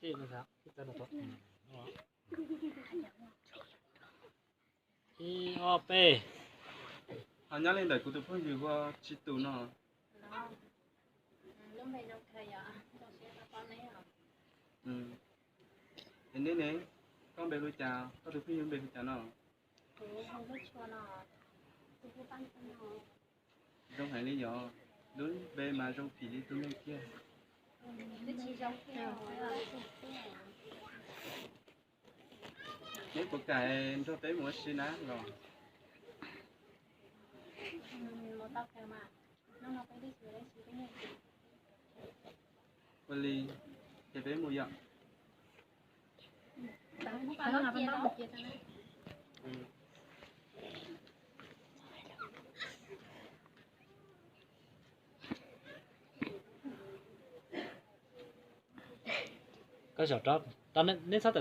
Ib, ob, peb. Ho nyob li ntawm kuv tus phooj ywg hu ua Tsis Tus no. Es neb ne, koj npe hu cas, koj tus phooj ywg npe hu cas no? Zoo heev li yog, lub npe mas zoo phim li tus neeg kiag. Neb puas kam nrog peb mus ua si na los? Ua li, ces peb mus yom. Koj zaum rau, neb txhob tawm